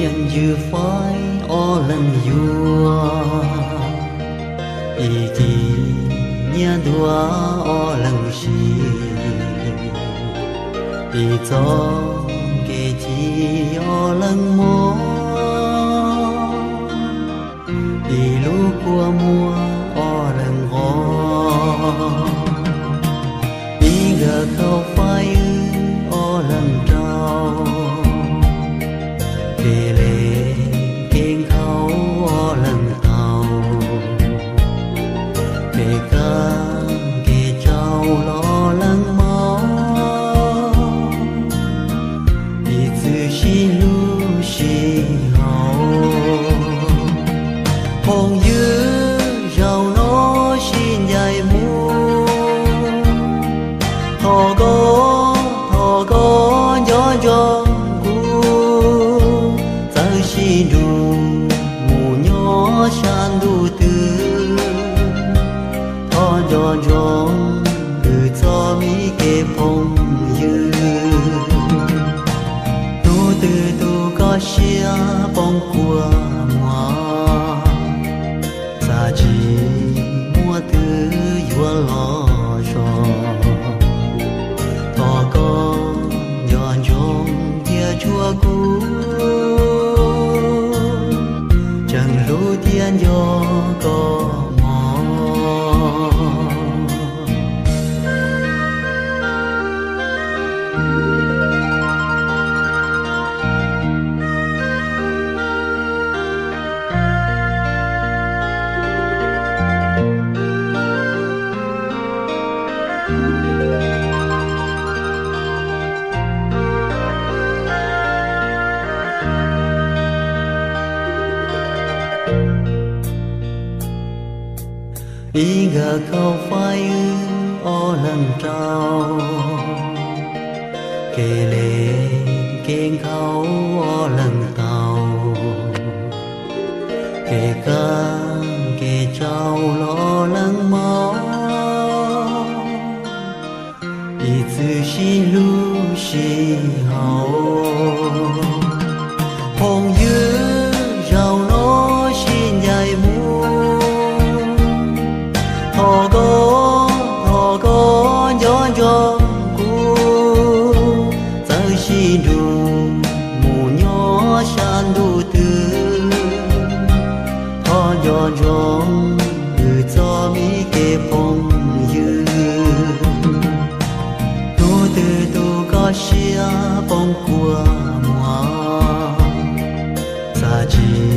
Yeej ywj faib ob leeg yuav, ib cim nyiaj ntuag ob leeg siv, ib txoj kev ci ob leeg mob, ib lub kua muag ob leeg nqos, ib nkawm khaub faib wb ob leeg rau, kev le kev nkhaus ob leeg tau, kev kaj kev tsau los ob leeg mob, ib txwm sib hlub sib haum. Phooj ywg, zaum no sib ncaim mus, thov koj, thov koj nco ntsoov kuv, txawm sib nrug mus nyob sab ntuj twg, thov nco ntsoov wb txoj me kev phooj ywg. Hnub twg tus koj siab poob kua muag, xav tsis muaj twg yuav los zog, thov koj nco ntsoov cia tshua kuv, tseem hlub thiab nco koj mog. Ib nkawm khaub faib wb ob leeg rau, kev le kev nkhaus ob leeg tau, kev kaj kev tsau los ob leeg mob, ib txwm sib hlub sib haum. Phooj ywg, zaum no sib ncaim mus, thov koj, thov koj nco ntsoov kuv, txawm sib nrug mus nyob sab ntuj twg, thov nco ntsoov wb txoj me kev phooj ywg. Hnub twg tus koj siab poob kua muag, xav tsis